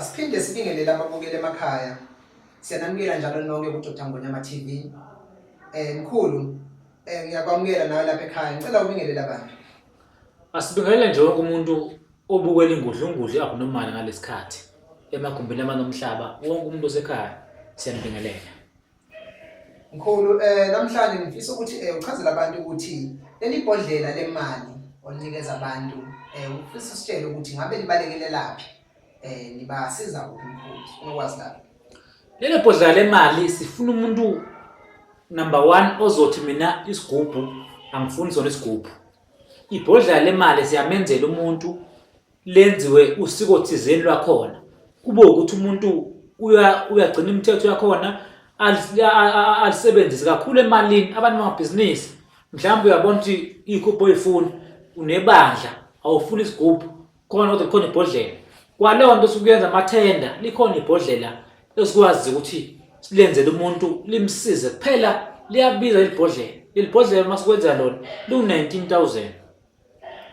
Asiphinde sibingelele ababukeli emakhaya. Siyanamukela njalo nonke ku Dr Ngonyama TV. Mkhulu, ngiyakwamukela nawe lapha ekhaya. Ngicela ubingelele abantu. Asibingelele nje wonke umuntu obukela ingudlungudlu abnormal ngalesikhathi emagumbini amanomhlaba wonke umuntu osekhaya siyambingelela. Mkhulu, namhlanje ngifisa ukuthi uchazele abantu ukuthi leli bhodlela lemali olinikeza abantu ufisa usitshele ukuthi ngabe libalekelelaphi, nibasiza kuphi mkhulu, sifuna ukwazi lapho. Lelo bhodlela lemali sifuna umuntu number 1 ozothi mina isigubhu angifuni sona isigubhu. Ibhodlela lemali siyamenzela umuntu lenziwe usiko thizeni lwakhona, kube ukuthi umuntu uyagcina imithetho yakhona, alisebenzise kakhulu emalini. Abantu bamabhizinisi mhlawumbe uyabona ukuthi ikhupho oyifuna unebandla, awufuni isigubhu khona, kodwa khona ibhodlela kwaleyo nto osukuyenza amathenda, likhona ibhodlela esikwazi ukuthi silenzele umuntu limsize. Kuphela liyabiza leli bhodlela, leli bhodlela uma sikwenzela lona liwu-19,000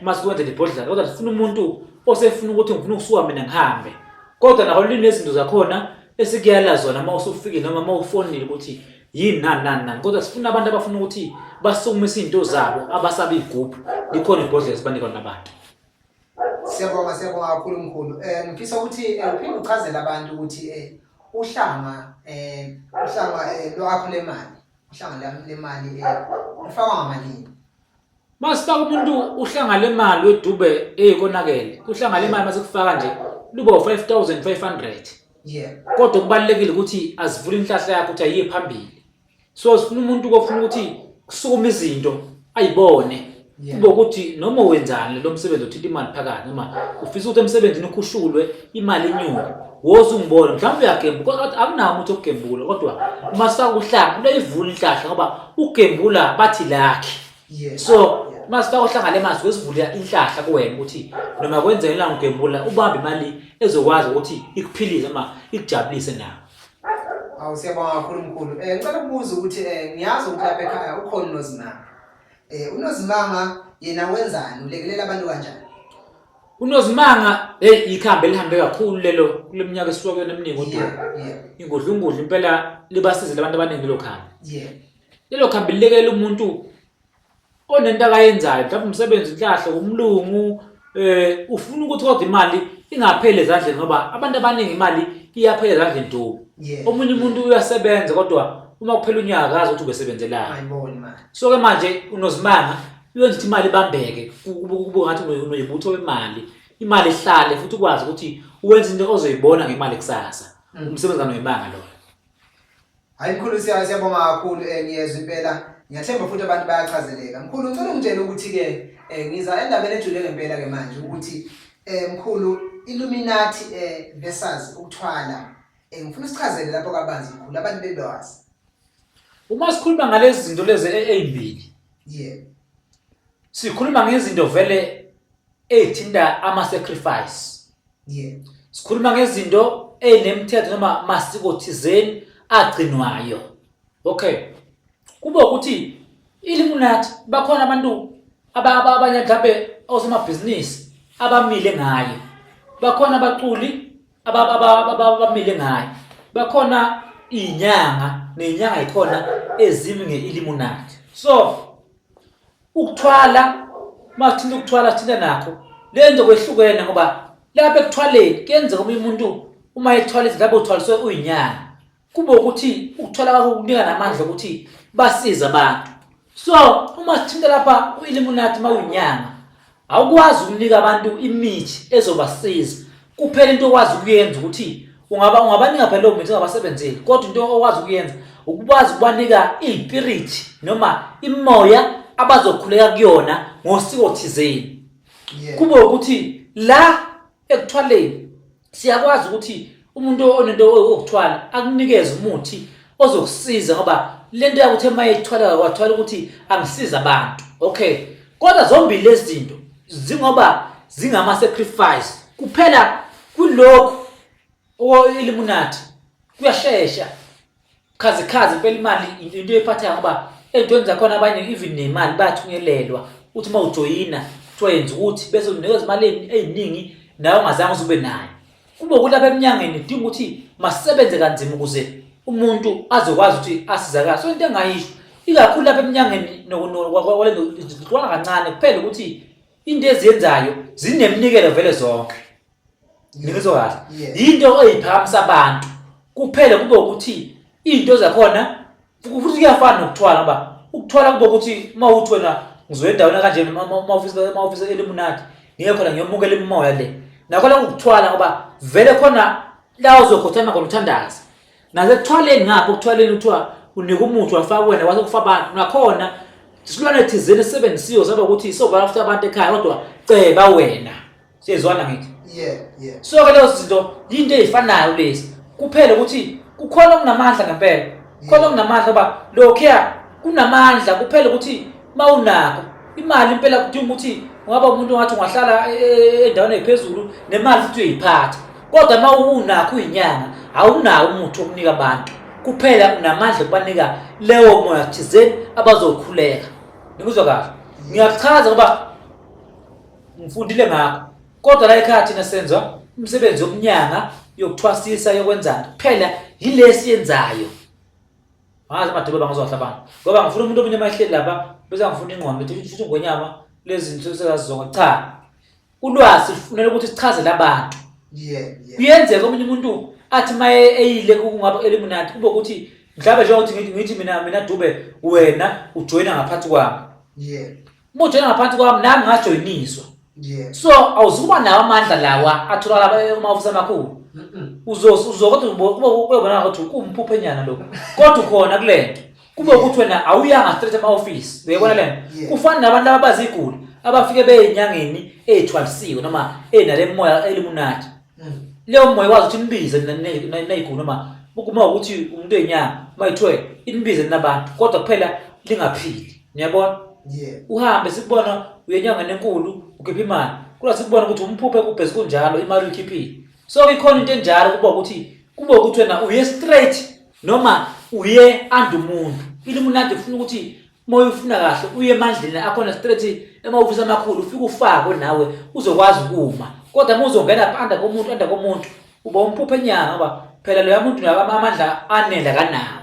uma sikwenzela ibhodlela, kodwa sifuna umuntu osefuna ukuthi ngifuna ukusuka mina ngihambe, kodwa nakho linezinto zakhona esikuyala zona uma usufikile noma uma ufonile ukuthi yini nani nani nani, kodwa sifuna abantu abafuna ukuthi basukumise izinto zabo abasaba iy'gubhu, likhona ibhodlela sibanika lona abantu. Siyabonga, siyabonga kakhulu mkhulu. Ngifisa ukuthi uphinde uchazele abantu ukuthi uhlanga uhlanga lwakho lemali, uhlanga lemali lufakwa ngamalini? Masifaka umuntu uhlanga lemali wedube eyikonakele, uhlanga lemali masikufaka nje luba u-5500. Kodwa kubalulekile ukuthi azivule inhlahla yakho ukuthi ayiye phambili. So sifuna umuntu kofuna ukuthi kusukume izinto ayibone, kube ukuthi noma wenzani lo msebenzi othinta imali phakathi, noma ufisa ukuthi emsebenzini ukhushulwe imali inyuke, woze ungibone. Mhlawumbe uyagembula kodwa akunawo umuthi wokugembula, kodwa uma sifaka uhlanga uyayivula inhlahla ngoba ukugembula bathi lakhi. So uma sifaka uhlanga le mali sivula inhlahla kuwena ukuthi noma kwenzeke la ugembula ubambe imali ezokwazi ukuthi ikuphilise noma ikujabulise nawe. Awu, siyabonga kakhulu mkhulu. Ngicela ukubuza ukuthi ngiyazi ukuthi lapha ekhaya ukhona uNozimanga. UNozimanga yena wenzani? Ulekelela abantu kanjani? UNozimanga, hey, ikhambi elihambe kakhulu lelo kule minyaka esisuka kuyona eminingi odwa. Ingudlungudlu impela libasizile abantu abaningi lelo khambi. Lelo khambi lilekelela umuntu onento akayenzayo, mhlawumbe umsebenzi, inhlahla, umlungu, ufuna ukuthi kodwa imali ingapheli ezandleni, ngoba abantu abaningi imali iyaphela ezandleni dubo. Omunye umuntu uyasebenza kodwa uma kuphela unyaka akazi ukuthi ubesebenzelani. So ke manje uNozimanga uyenza ukuthi imali ibambeke, kube ngathi unoyibutho wemali, imali ihlale futhi ukwazi ukuthi uwenze into ozoyibona ngemali kusasa. Umsebenzi kaNozimanga loyo. Hayi mkhulu, siyabonga kakhulu, ngiyezwa impela, ngiyathemba futhi abantu bayachazeleka. Mkhulu, ngicela ungitshele ukuthi-ke ngiza endabeni ejule ngempela-ke manje ukuthi mkhulu, Illuminati versus ukuthwala, ngifuna usichazele lapho kabanzi mkhulu, abantu bebewazi. Uma sikhuluma ngalezi zinto lezi ey'mbili, sikhuluma ngezinto vele ey'thinta ama-sacrifice. Sikhuluma ngezinto ey'nemithetho noma masiko thizeni agcinwayo. Okay, kube ukuthi Illuminati bakhona abantu abanye mhlambe osomabhizinisi abamile ngayo, bakhona abaculi abamile ngayo, bakhona iy'nyanga ney'nyanga yikhona ezimi nge-Illuminati. So ukuthwala, uma sithinta ukuthwala sithinta nakho le nto kwehlukene, ngoba lapha ekuthwaleni kuyenzeka omunye umuntu uma ethwala izinto lapho uthwaliswe uyinyanga, kube ukuthi ukuthwala kwakho kunika namandla ukuthi basize abantu. So uma sithinta lapha u-Illuminati, uma uyinyanga awukwazi ukunika abantu imithi ezobasiza kuphela. Into okwazi ukuyenza ukuthi ungabanika phela leyo mithi ungabasebenzeli, kodwa into okwazi ukuyenza ukwazi ukubanika iy'pirithi noma imoya abazokhuleka kuyona ngosiko thizeni. Kube ukuthi la ekuthwaleni siyakwazi ukuthi umuntu onento okuthwala akunikeze umuthi ozokusiza, ngoba lento yakuthi uma ethwala wathwala ukuthi angisiza abantu. Okay, kodwa zombili lezi zinto zingoba zingama-sacrifice kuphela. Kulokhu o-Illuminati kuyashesha khazikhazi impela imali into ephatheka, ngoba ey'ntweni zakhona abanye even nemali bayathunyelelwa, uthi uma ujoyina kuthiwa yenza ukuthi bese unikeza imali ey'ningi nawe ungazange uze ube nayo. Kube ukuthi lapha emnyangeni kudinga ukuthi masisebenze kanzima ukuze umuntu azokwazi ukuthi asizakale. So into engayisho ikakhulu lapha emnyangeni nokwalento kancane kuphela ukuthi into eziyenzayo zineminikelo vele zonke. Ngizwa kahle. Yinto eyiphakamisa abantu. Kuphela kube ukuthi izinto zakhona futhi kuyafana nokuthwala ngoba ukuthwala kube ukuthi uma uthi wena ngizoya endaweni kanje uma ufisa elimunadi ngiye khona ngiyomukela imimoya le nakhona kukuthwala ngoba vele khona la uzokhothama khona uthandaza nasekuthwaleni ngapho ukuthwaleni kuthiwa unika umuthi wafaka wena kwase kufa abantu nakhona isilwane thizeni esisebenzisiwe saba ukuthi sovala futhi abantu ekhaya kodwa ceba wena Siyezwana ngithi. Yeah. So ke lezo zinto yinto ezifanayo lezi. Kuphela ukuthi kukhona okunamandla ngempela. Khona okunamandla ngoba lokhuya kunamandla kuphela ukuthi mawunakho imali impela kudinga ukuthi ungaba umuntu ongathi ungahlala e, e, endaweni ephezulu nemali futhi uyiphatha. Kodwa uma unakho uyinyanga awunawo umuthi wokunika abantu. Kuphela unamandla okubanika leyo moya thizeni abazokhuleka. Ngikuzwa kahle. Ngiyakuchaza ngoba ngifundile ngakho kodwa la ekhaya thina senza umsebenzi wokunyanga yokuthwasisa yokwenzani kuphela yile siyenzayo ngazi amadube bangizwa kahle abantu ngoba ngifuna umuntu omunye emahleli lapha bese ngifuna ingqondo bethi futhi ngonyama lezi zinto sezazi zonke cha ulwazi sifunela ukuthi sichazele abantu kuyenzeka omunye umuntu athi maye eyile kungaba elimunati kube ukuthi mhlawumbe njengokuthi ngithi mina Dube wena ujoyina ngaphansi kwami Uma ujoyina ngaphansi kwami nami ngajoyiniswa. Yeah. So awuzukuba nawo amandla lawa atholakala emahhovisi amakhulu. Uzo uzo kodwa kuba kuyobonakala ukuthi kuwumphupho enyana lokho. Kodwa ukhona kulento. Kube ukuthi wena awuyanga straight ema-office. Uyayibona lento? Kufana nabantu abaziguli abafike beyinyangeni eyithwalisiwe noma enale moya elimunati. Leyo moya wazi ukuthi nibize nayiguli noma uma ukuthi umuntu eyinyanga uma ithwele inibize nabantu kodwa kuphela lingaphili. Niyabona? Yeah. Uhambe sikubona uyenyangeni enkulu ukhipha imali. Kula sikubona ukuthi umphuphe kubhesi kunjalo imali uyikhiphile. So ikhona into enjalo kuba ukuthi kube ukuthi wena uye straight noma uye anda umuntu. Illuminati ufuna ukuthi uma uyifuna kahle uye emandleni akhona straight emahhovisi amakhulu ufike ufakwe nawe uzokwazi ukuma. Kodwa uma uzongena anda komuntu anda komuntu uba umphuphe enyanga ngoba phela loya muntu amandla anele akanawo.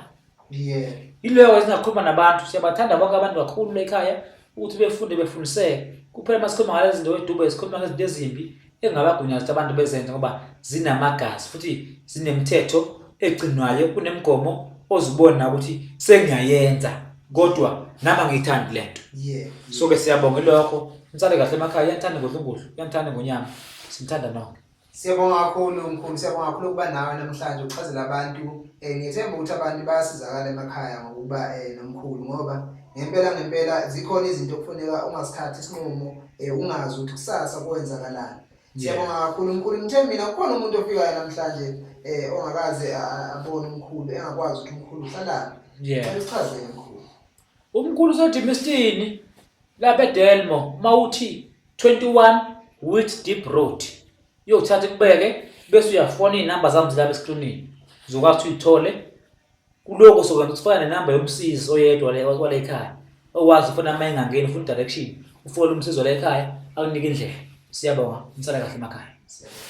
Yeah. Yileyo esingakhuluma nabantu, siyabathanda bonke abantu kakhulu la ekhaya ukuthi befunde befundiseke. Kuphela uma sikhuluma ngalezi zinto edube sikhuluma ngezinto ezimbi engabagunyazi ukuthi abantu bezenze ngoba zinamagazi futhi zinemithetho egcinwayo kunemigomo ozibona ukuthi sengiyayenza kodwa nami angiyithandi lento. Yeah. So ke siyabonga ilokho. Nisale kahle emakhaya, iyanithanda ngodlungudlu, iyanithanda ngonyama. Sinithanda nonke. Siyabonga kakhulu mkhulu, siyabonga kakhulu ukuba nawe namhlanje uchazela abantu. Ngiyethemba ukuthi abantu bayasizakala emakhaya ngokuba nomkhulu ngoba ngempela ngempela zikhona izinto okufuneka ungasithathi isinqumo ungazi ukuthi kusasa kwenzakalani. Siyabonga kakhulu mkhulu. Ngithe mina kukhona umuntu ofikayo namhlanje ongakaze abone umkhulu engakwazi ukuthi umkhulu uhlalaphi. Yeah. Usichazele mkhulu. Umkhulu useDimistini lapha eDelmo mawuthi 21 Wheat Deep Road. Iyothatha ikubeke bese uyafona iy'namba zami zilapha eskrinini. Uzokwazi ukuthi uyithole. Kuloko sokwenza ukuthi ufane nenamba yomsizi oyedwa le wale ekhaya. Okwazi ufona uma engangeni ufuna direction, ufole umsizi wale ekhaya akunike indlela. Siyabonga, nisale kahle emakhaya. Siyabonga.